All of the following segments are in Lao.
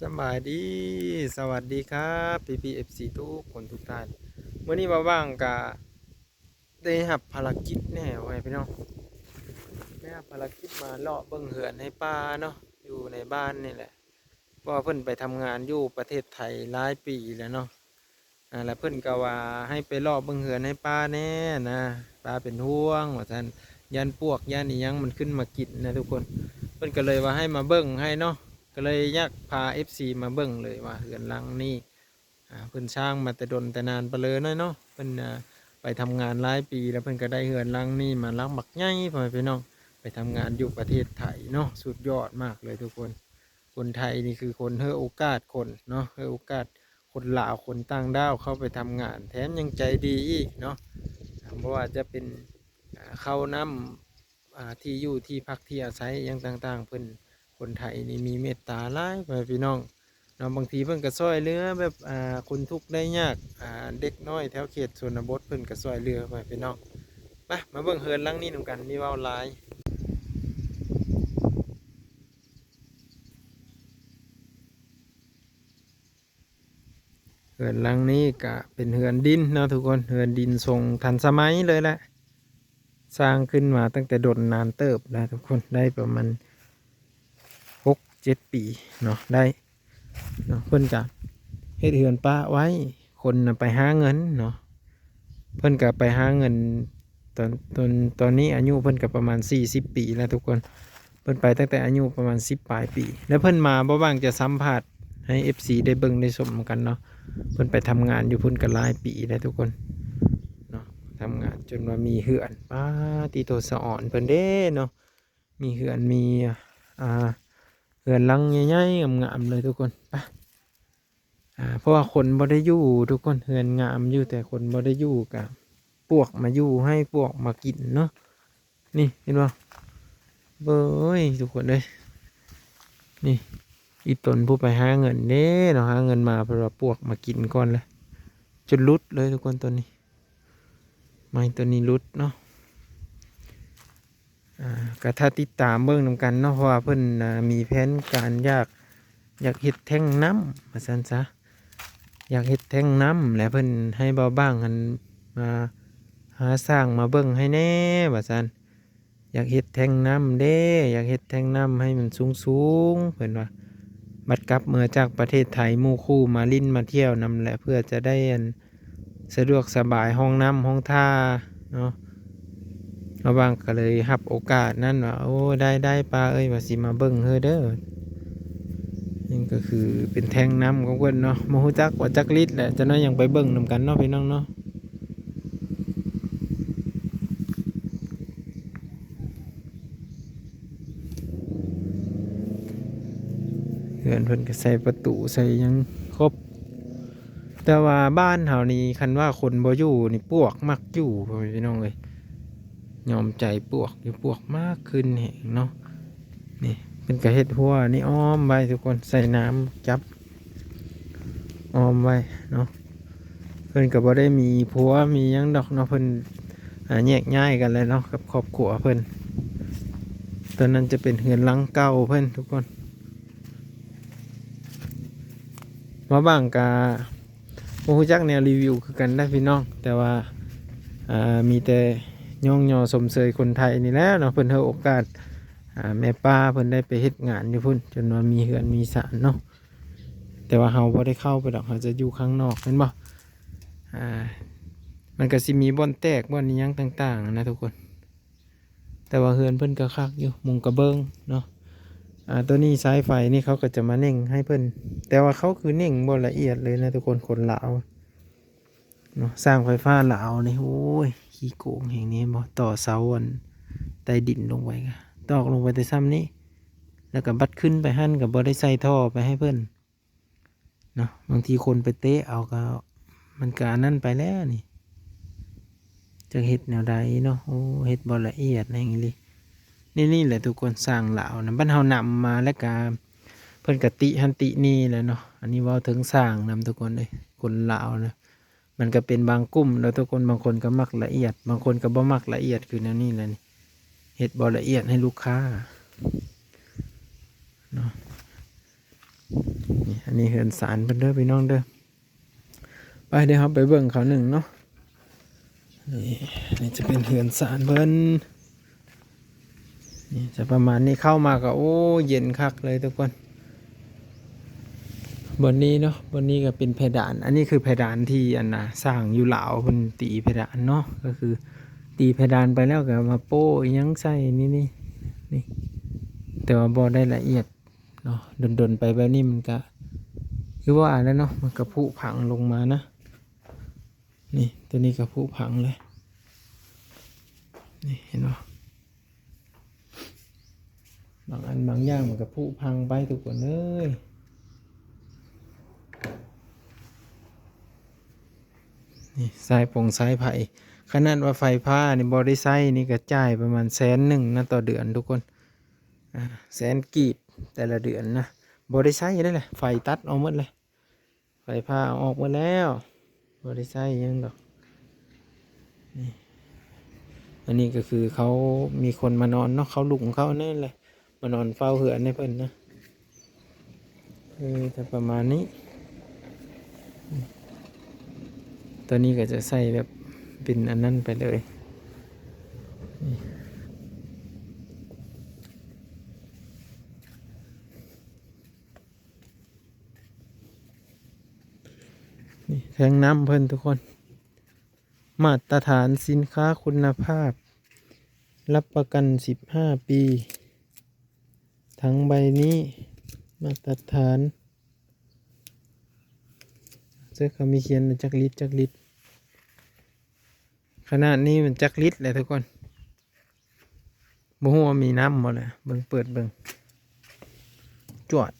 ສະບາຍດີ ສະຫວັດດີຄັບ ພີ່ໆ ເອັຟຊີ ທຸກຄົນທຸກທ່ານ. ມື້ນີ້ວ່າວ່າງກະໄດ້ຮັບພາລະກິດແດ່ ພໍ່ແມ່ພີ່ນ້ອງ, ໄດ້ຮັບພາລະກິດມາເລາະເບິ່ງເຮືອນໃຫ້ປ້າເນາະ ຢູ່ໃນບ້ານນີ້ແຫຼະ. ເພາະວ່າເພິ່ນໄປທຳງານຢູ່ປະເທດໄທຫຼາຍປີແລ້ວເນາະ. ອ່າ ແລ້ວເພິ່ນກໍວ່າໃຫ້ໄປເລາະເບິ່ງເຮືອນໃຫ້ປ້າແດ່ນະ, ປ້າເປັນຫ່ວງວ່າຊັ້ນ, ຢ້ານປວກຢ້ານອີ່ຫຍັງມັນຂຶ້ນມາກິນນະທຸກຄົນ. ເພິ່ນກໍເລີຍວ່າໃຫ້ມາເບິ່ງໃຫ້ເນາະ, ກໍເລີຍຢາກພາ ເອັຟຊີ ມາເບິ່ງເລີຍວ່າເຮືອນຫຼັງນີ້ ອ່າ ເພິ່ນສ້າງມາແຕ່ດົນແຕ່ນານປານເລີຍເນາະ. ເພິ່ນ ອ່າ ໄປທຳງານຫຼາຍປີແລ້ວ ເພິ່ນກໍໄດ້ເຮືອນຫຼັງນີ້ມາຫຼັງບັກໃຫຍ່ ພໍ່ແມ່ພີ່ນ້ອງ, ໄປທຳງານຢູ່ປະເທດໄທເນາະ. ສຸດຍອດມາກເລີຍທຸກຄົນ. ຄົນໄທນີ້ຄືຄົນໃຫ້ໂອກາດຄົນເນາະ, ໃຫ້ໂອກາດຄົນລາວ ຄົນຕ່າງດ້າວເຂົ້າໄປທຳງານ ແຖມຍັງໃຈດີອີກເນາະ. ບໍ່ວ່າຈະເປັນ ອ່າ ເຂົ້ານ້ຳ ອ່າ ທີ່ຢູ່ທີ່ພັກທີ່ອາໄສຫຍັງຕ່າງໆ ເພິ່ນ ຄົນໄທນີ້ມີເມດຕາຫຼາຍ ພໍ່ແມ່ພີ່ນ້ອງເນາະ. ບາງທີເພິ່ນກໍຊ່ວຍເຫຼືອແບບ ອ່າ ຄົນທຸກໄດ້ຍາກ, ອ່າ ເດັກນ້ອຍແຖວເຂດຊົນນະບົດ ເພິ່ນກໍຊ່ວຍເຫຼືອ ພໍ່ແມ່ພີ່ນ້ອງ. ມາ ມາເບິ່ງເຮືອນຫຼັງນີ້ນຳກັນ, ນີ້ເວົ້າຫຼາຍ. ເຮືອນຫຼັງນີ້ກະເປັນເຮືອນດິນເນາະທຸກຄົນ, ເຮືອນດິນຊົງທັນສະໄໝເລີຍແຫຼະ. ສ້າງຂຶ້ນມາຕັ້ງແຕ່ດົນນານເຕີບແລ້ວທຸກຄົນ, ໄດ້ປະມານຫົກເຈັດປີເນາະ ໄດ້ເນາະ. ເພິ່ນກະເຮັດເຮືອນປະໄວ້, ຄົນນະໄປຫາເງິນເນາະ. ເພິ່ນກະໄປຫາເງິນ ຕອນ ຕອນ ຕອນນີ້ອາຍຸເພິ່ນກໍປະມານສີ່ສິບປີແລ້ວທຸກຄົນ. ເພິ່ນໄປຕັ້ງແຕ່ອາຍຸປະມານສິບປາຍປີ ແລ້ວເພິ່ນມາບໍ່ຫວັງຈະສຳພາດໃຫ້ເອັຟຊີໄດ້ເບິ່ງໄດ້ຊົມນຳກັນເນາະ. ເພິ່ນໄປທຳງານຢູ່ພຸ້ນກໍຫຼາຍປີແລ້ວທຸກຄົນເນາະ, ທຳງານຈົນວ່າມີເຮືອນ. ປາດຕິໂທ ສະອອນເພິ່ນເດ້ເນາະ, ມີເຮືອນ ມີ ອ່າ ເຮືອນຫຼັງໃຫຍ່ໆ ງາມໆ ເລີຍທຸກຄົນ. ໄປ ອ່າ ເພາະວ່າຄົນບໍ່ໄດ້ຢູ່ທຸກຄົນ, ເຮືອນງາມຢູ່ ແຕ່ຄົນບໍ່ໄດ້ຢູ່ ກະປວກມາຢູ່ໃຫ້ປວກມາກິນເນາະ. ນີ້ເຫັນບໍ່ເວີຍ ທຸກຄົນເອີຍ. ນີ້ອີ່ຕົນຜູ້ໄປຫາເງິນເດ້ເນາະ, ຫາເງິນມາ ເພິ່ນວ່າປວກມາກິນກ່ອນແລ້ວ ຈົນຫຼຸດເລີຍທຸກຄົນ. ຕົວນີ້ ໄມ້ຕົວນີ້ຫຼຸດເນາະ. ອ່າ ກະຖ້າຕິດຕາມເບິ່ງນຳກັນເນາະ, ເພາະວ່າເພິ່ນ ອ່າ ມີແຜນການຢາກ ຢາກເຮັດແທ້ງນ້ຳວ່າຊັ້ນຊະ, ຢາກເຮັດແທ້ງນ້ຳ ແລະ ເພິ່ນໃຫ້ບ່າວບາງຫັ້ນມາຫາຊ່າງມາເບິ່ງໃຫ້ແດ່ວ່າຊັ້ນ. ຢາກເຮັດແທ້ງນ້ຳເດ້ ຢາກເຮັດແທ້ງນ້ຳໃຫ້ມັນສູງໆ ເພິ່ນວ່າ. ບັດກັບເມືອຈາກປະເທດໄທ ໝູ່ຄູ່ມາຫຼິ້ນມາທ່ຽວນຳແຫຼະ ເພື່ອຈະໄດ້ ອັນ ສະດວກສະບາຍ ຫ້ອງນ້ຳຫ້ອງທ່າເນາະ. ບ່າວບາງກໍເລີຍຮັບໂອກາດນັ້ນວ່າ ໂອ້ ໄດ້ໆ ປ້າເອີຍ ວ່າຊິມາເບິ່ງເຮີເດີ. ນີ້ກໍຄືເປັນແທ້ງນ້ຳຂອງເພິ່ນເນາະ, ບໍ່ຮູ້ຈັກວ່າຈັກລິດແຫຼະ, ຈັກໜ້ອຍຍັງໄປເບິ່ງນຳກັນເນາະ ພີ່ນ້ອງເນາະ. ເຮືອນເພິ່ນກໍໃສ່ປະຕູໃສ່ຫຍັງຄົບ, ແຕ່ວ່າບ້ານເຮົານີ້ ຄັນວ່າຄົນບໍ່ຢູ່ນີ້ ປວກມັກຢູ່ ພໍ່ແມ່ພີ່ນ້ອງເອີຍ, ຍອມໃຈປວກຢູ່ ປວກມັກຂຶ້ນແຮງເນາະ. ນີ້ເພິ່ນກໍເຮັດຮົ້ວນີ້ອ້ອມໄວ້ທຸກຄົນ, ໃສ່ນ້ຳຈັບອ້ອມໄວ້ເນາະ. ເພິ່ນກໍບໍ່ໄດ້ມີຜົວມີຫຍັງດອກເນາະ, ເພິ່ນ ອ່າ ແຍກຍ້າຍກັນແລ້ວເນາະ ກັບຄອບຄົວເພິ່ນ. ຕົວນັ້ນຈະເປັນເຮືອນຫຼັງເກົ່າເພິ່ນທຸກຄົນ. ມາບາງກະບໍ່ຮູ້ຈັກແນວຣີວິວຄືກັນໄດ໋ພີ່ນ້ອງ, ແຕ່ວ່າ ອ່າ ມີແຕ່ຍ້ອງຍໍຊົມເຊີຍຄົນໄທນີ້ແຫຼະເນາະ, ເພິ່ນໃຫ້ໂອກາດ ອ່າ ແມ່ປ້າເພິ່ນໄດ້ໄປເຮັດງານຢູ່ພຸ້ນ ຈົນວ່າມີເຮືອນມີຊານເນາະ. ແຕ່ວ່າເຮົາບໍ່ໄດ້ເຂົ້າໄປດອກ, ເຮົາຈະຢູ່ຂ້າງນອກ ແມ່ນບໍ່? ອ່າ ມັນກໍຊິມີບ່ອນແຕກ ບ່ອນອີ່ຫຍັງຕ່າງໆນະທຸກຄົນ, ແຕ່ວ່າເຮືອນເພິ່ນກໍຄັກຢູ່ ມຸງກະເບື້ອງເນາະ. ອ່າ ຕົວນີ້ສາຍໄຟນີ້ເຂົາກໍຈະມາເໜັ່ງໃຫ້ເພິ່ນ, ແຕ່ວ່າເຂົາຄືເໜັ່ງບໍ່ລະອຽດເລີຍນະທຸກຄົນ, ຄົນລາວເນາະ. ຊ່າງໄຟຟ້າລາວນີ້ ໂອ້ຍ ຂີ້ໂກງແຮງນີ້ ເຫັນບໍ່? ຕໍ່ເສົາອັນໃຕ້ດິນລົງໄປ ຕອກລົງໄປແຕ່ຊ່ຳນີ້ ແລ້ວກໍບັດຂຶ້ນໄປຫັ້ນກໍບໍ່ໄດ້ໃສ່ທໍ່ໄປໃຫ້ເພິ່ນ ເນາະ. ບາງທີຄົນໄປເຕະເອົາກໍ ມັນກໍອັນນັ້ນໄປແລ້ວນີ້, ຈັກເຮັດແນວໃດເນາະ. ໂອ້ ເຮັດບໍ່ລະອຽດແຮງອີ່ຫຼີ. ນີ້ ນີ້ແຫຼະທຸກຄົນ, ຊ່າງລາວນະ, ບັດເຮົານຳມາແລ້ວກໍ ເພິ່ນກໍຕິຫັ້ນຕິນີ້ແຫຼະເນາະ. ອັນນີ້ເວົ້າເຖິງຊ່າງນຳທຸກຄົນເອີຍ, ຄົນລາວນະ ມັນກໍເປັນບາງກຸ່ມແຫຼະທຸກຄົນ, ບາງຄົນກໍມັກລະອຽດ ບາງຄົນກໍບໍ່ມັກລະອຽດ ຄືແນວນີ້ແຫຼະນີ້, ເຮັດບໍ່ລະອຽດໃຫ້ລູກຄ້າເນາະ. ນີ້ ນີ້ເຮືອນຊານເພິ່ນເດີພີ່ນ້ອງເດີ. ໄປ ດຽວເຮົາໄປເບິ່ງເຂົາໜຶ່ງເນາະ. ນີ້ ນີ້ຈະເປັນເຮືອນຊານເພິ່ນ. ນີ້ຈະປະມານນີ້ ເຂົ້າມາກໍ ໂອ້ ເຢັນຄັກເລີຍທຸກຄົນ. ບ່ອນນີ້ເນາະ ບ່ອນນີ້ກໍເປັນເພດານ ອັນນີ້ຄືເພດານທີ່ອັນນ່າ ຊ່າງຢູ່ລາວເພິ່ນຕີເພດານເນາະ ກໍຄືຕີເພດານໄປແລ້ວກໍມາໂປ້ອີ່ຫຍັງໃສ່ ນີ້ ນີ້ ນີ້ ແຕ່ວ່າບໍ່ໄດ້ລະອຽດເນາະ. ດົນໆໄປແບບນີ້ມັນກະ ຄືວ່າແຫຼະເນາະ ມັນກະຜຸພັງລົງມານະ. ນີ້ ໂຕນີ້ກະຜຸພັງເລີຍ ນີ້ ເຫັນບໍ່? ບາງອັນບາງຢ່າງມັນກະຜຸພັງໄປທຸກຄົນເອີຍ. ນີ້ ສາຍຟົງສາຍໄຟ ຂະໜາດວ່າໄຟຟ້ານີ້ບໍ່ໄດ້ໃຊ້ນີ້ກະຈ່າຍປະມານແສນໜຶ່ງນະຕໍ່ເດືອນທຸກຄົນ. ອ່າ ແສນກີບແຕ່ລະເດືອນນະ ບໍ່ໄດ້ໃຊ້ເດ້ແຫຼະ ໄຟຕັດອອກໝົດເລີຍ. ໄຟຟ້າເອົາອອກໝົດແລ້ວ ບໍ່ໄດ້ໃຊ້ຫຍັງດອກ. ນີ້ ອັນນີ້ກໍຄືເຂົາມີຄົນມານອນເນາະ ເຂົາລຸກເຂົານັ້ນແຫຼະ ມານອນເຝົ້າເຮືອນໃຫ້ເພິ່ນນະ. ເອີ ຈະປະມານນີ້ ຕອນນີ້ກໍຈະໃສ່ແບບເປັນອັນນັ້ນໄປເລີຍ. ນີ້ແທງນ້ຳເພິ່ນທຸກຄົນ ມາດຕະຖານສິນຄ້າຄຸນນະພາບ ຮັບປະກັນສິບຫ້າປີ. ຖັງໃບນີ້ມາດຕະຖານ ເຊິ່ງເຂົາມີຂຽນວ່າຈັກລິດ ຈັກລິດ. ຂະໜາດນີ້ມັນຈັກລິດແຫຼະທຸກຄົນ ບໍ່ຮູ້ວ່າມີນ້ຳບໍ່ນະ ເບິ່ງ ເປີດເບິ່ງ ຈວດ.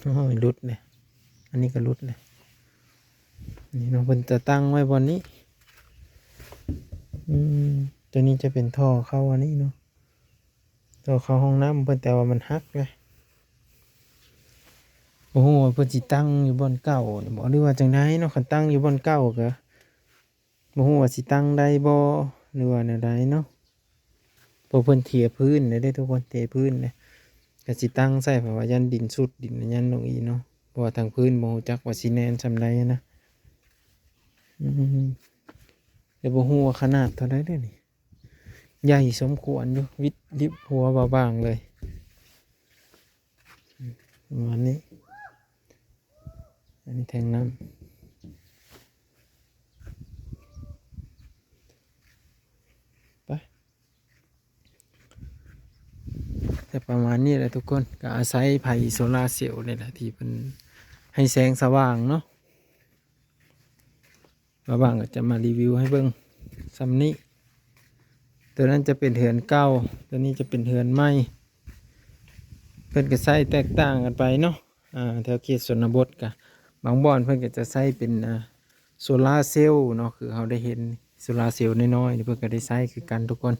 ໂອ້ຍ ຫຼຸດເດ ອັນນີ້ກໍຫຼຸດເດ. ນີ້ເນາະ ເພິ່ນຈະຕັ້ງໄວ້ບ່ອນນີ້. ອືມ ຕົວນີ້ຈະເປັນທໍ່ເຂົ້າອັນນີ້ເນາະ ຕໍ່ເຂົ້າຫ້ອງນ້ຳເພິ່ນ ແຕ່ວ່າມັນຫັກເລີຍ. ບໍ່ຮູ້ວ່າເພິ່ນຊິຕັ້ງຢູ່ບ່ອນເກົ່ານີ້ບໍ່ ຫຼືວ່າຈັ່ງໃດເນາະ. ຄັນຕັ້ງຢູ່ບ່ອນເກົ່າກໍບໍ່ຮູ້ວ່າຊິຕັ້ງໄດ້ບໍ່ ຫຼືວ່າແນວໃດເນາະ. ເພາະເພິ່ນເທພື້ນແລ້ວເດ້ທຸກຄົນ ເທພື້ນແລ້ວ ກໍຊິຕັ້ງໃສ່ ເພາະວ່າຢ້ານດິນຊຸດ ດິນອັນຫຍັງລົງອີກເນາະ. ເພາະວ່າທາງພື້ນບໍ່ຮູ້ຈັກວ່າຊິແໜ້ນສ່ຳໃດນະ. ອືມ ແຕ່ບໍ່ຮູ້ວ່າຂະໜາດເທົ່າໃດເດ້ນີ້. ໃຫຍ່ສົມຄວນຢູ່ ວິດລິບຫົວບ່າວບາງເລີຍ ປະມານນີ້. ອັນນີ້ແທງນ້ຳ ໄປ ແຕ່ປະມານນີ້ແຫຼະທຸກຄົນ ກໍອາໄສໄຟໂຊລາເຊວນີ້ແຫຼະ ທີ່ເພິ່ນໃຫ້ແສງສະຫວ່າງເນາະ. ລະຫວ່າງກໍຈະມາຣີວິວໃຫ້ເບິ່ງສ່ຳນີ້. ຕົວນັ້ນຈະເປັນເຮືອນເກົ່າ ຕົວນີ້ຈະເປັນເຮືອນໃໝ່ ເພິ່ນກໍໃຊ້ແຕກຕ່າງກັນໄປເນາະ. ອ່າ ແຖວເຂດຊົນນະບົດກະ ບາງບ່ອນເພິ່ນກໍຈະໃຊ້ເປັນ ອ່າ ໂຊລາເຊວເນາະ ຄືເຮົາໄດ້ເຫັນໂຊລາເຊວນ້ອຍໆນີ້ ເພິ່ນກໍໄດ້ໃຊ້ຄືກັນທຸກຄົນ.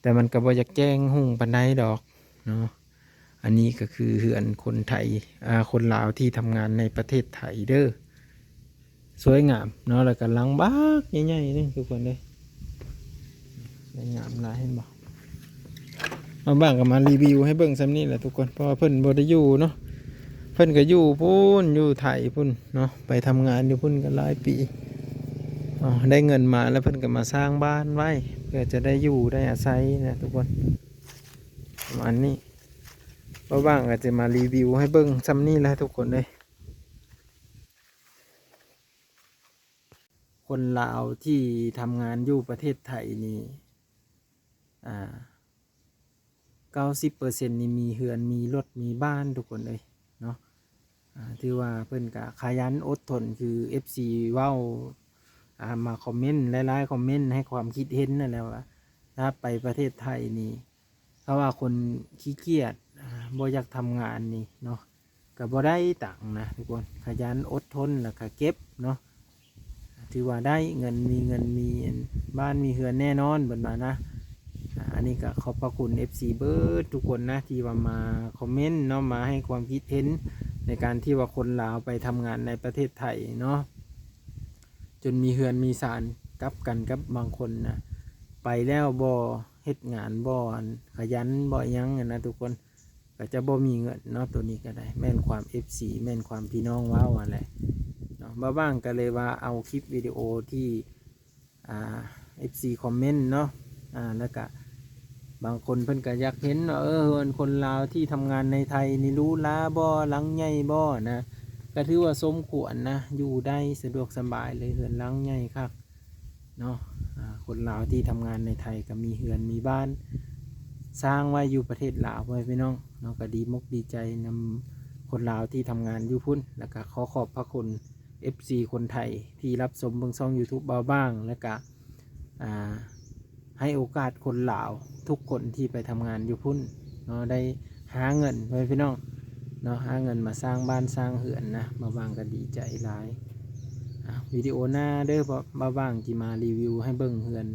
ແຕ່ມັນກໍບໍ່ຢາກແຈ້ງຮຸ່ງປານໃດດອກເນາະ. ອັນນີ້ກໍຄືເຮືອນຄົນໄທ ອ່າ ຄົນລາວທີ່ທຳງານໃນປະເທດໄທເດີ. ສວຍງາມເນາະ ແລ້ວກໍຫຼັງບັກໃຫຍ່ໆເດ້ທຸກຄົນເດ້. ສວຍງາມຫຼາຍ ເຫັນບໍ່? ເອົາ ບາງກໍມາຣີວິວໃຫ້ເບິ່ງສ່ຳນີ້ແຫຼະທຸກຄົນ ເພາະວ່າເພິ່ນບໍ່ໄດ້ຢູ່ເນາະ. ເພິ່ນກໍຢູ່ພຸ້ນ ຢູ່ໄທພຸ້ນເນາະ ໄປທຳງານຢູ່ພຸ້ນກໍຫຼາຍປີ. ອໍ ໄດ້ເງິນມາແລ້ວເພິ່ນກໍມາສ້າງບ້ານໄວ້ ເພື່ອຈະໄດ້ຢູ່ໄດ້ອາໄສນະທຸກຄົນ. ປະມານນີ້ ເອົາ ບາງກໍຈະມາຣີວິວໃຫ້ເບິ່ງສ່ຳນີ້ແຫຼະທຸກຄົນເອີຍ. ຄົນລາວທີ່ທຳງານຢູ່ປະເທດໄທນີ້ ອ່າ ເກົ້າສິບເປີເຊັນນີ້ມີເຮືອນ ມີລົດ ມີບ້ານ ທຸກຄົນເອີຍເນາະ. ອ່າ ຖືວ່າເພິ່ນກະຂະຫຍັນອົດທົນ ຄືເອັຟຊີເວົ້າ ອ່າ ມາຄອມເມັນ ຫຼາຍໆຄອມເມັນໃຫ້ຄວາມຄິດເຫັນນັ້ນແຫຼະວ່າ ຖ້າໄປປະເທດໄທນີ້ ຖ້າວ່າຄົນຂີ້ກຽດ ອ່າ ບໍ່ຢາກທຳງານນີ້ເນາະ ກໍບໍ່ໄດ້ຕັງນະທຸກຄົນ. ຂະຫຍັນອົດທົນ ແລ້ວກໍເກັບເນາະ ຖືວ່າໄດ້ເງິນ ມີເງິນ ມີ ອັນ ບ້ານ ມີເຮືອນແນ່ນອນ ເພິ່ນວ່ານະ. ອ່າ ອັນນີ້ກໍຂອບພະຄຸນເອັຟຊີເບິດທຸກຄົນນະ ທີ່ວ່າມາຄອມເມັນເນາະ ມາໃຫ້ຄວາມຄິດເຫັນໃນການທີ່ວ່າຄົນລາວໄປທຳງານໃນປະເທດໄທເນາະ ຈົນມີເຮືອນມີຊານ. ກັບກັນກັບບາງຄົນນະ ໄປແລ້ວບໍ່ເຮັດງານ ບໍ່ ອັນ ຂະຫຍັນ ບໍ່ຫຍັງຫັ້ນນະທຸກຄົນ. ກໍຈະບໍ່ມີເງິນເນາະ. ໂຕນີ້ກໍໄດ້ແມ່ນຄວາມ ເອັຟຊີ ແມ່ນຄວາມພີ່ນ້ອງເວົ້າຫັ້ນແຫຼະເນາະ. ບ່າວບ່າງກໍເລີຍວ່າເອົາຄລິບວິດີໂອທີ່ ອ່າ ເອັຟຊີ ຄອມເມັນເນາະ ອ່າ ແລ້ວກະບາງຄົນເພິ່ນກະຢາກເຫັນວ່າ ເອີ ເຮືອນຄົນລາວທີ່ທຳງານໃນໄທນີ້ຫຼູຫຼາບໍ່ ຫຼັງໃຫຍ່ບໍ່ນະ. ກະຖືວ່າສົມຄວນນະ ຢູ່ໄດ້ສະດວກສະບາຍເລີຍ ເຮືອນຫຼັງໃຫຍ່ຄັກເນາະ. ອ່າ ຄົນລາວທີ່ທຳງານໃນໄທກະມີເຮືອນມີບ້ານສ້າງໄວ້ຢູ່ປະເທດລາວ ພໍ່ແມ່ພີ່ນ້ອງເນາະ. ກະດີມົກດີໃຈນຳຄົນລາວທີ່ທຳງານຢູ່ພຸ້ນ ແລ້ວກະຂໍຂອບພະຄຸນ ເອັຟຊີ ຄົນໄທທີ່ຮັບຊົມເບິ່ງຊ່ອງ YouTube ບ່າວບ່າງ ແລ້ວກະ ອ່າ ໃຫ້ໂອກາດຄົນລາວທຸກຄົນທີ່ໄປທຳງານຢູ່ພຸ້ນເນາະ ໄດ້ຫາເງິນ ພໍ່ແມ່ພີ່ນ້ອງເນາະ ຫາເງິນມາສ້າງບ້ານສ້າງເຮືອນນະ. ບ່າວບ່າງກໍດີໃຈຫຼາຍ. ອ່າ ວິດີໂອໜ້າເດີ ບ່າວບ່າງຊິມາຣີວິວໃຫ້ເບິ່ງເຮືອນ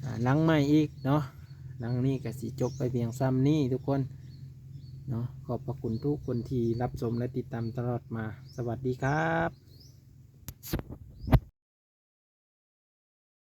ອ່າ ຫຼັງໃໝ່ອີກເນາະ. ຫຼັງນີ້ກໍຊິຈົບໄປພຽງຊ່ຳນີ້ທຸກຄົນເນາະ. ຂອບພະຄຸນທຸກຄົນທີ່ຮັບຊົມ ແລະ ຕິດຕາມຕະຫຼອດມາ. ສະຫວັດດີຄັບ.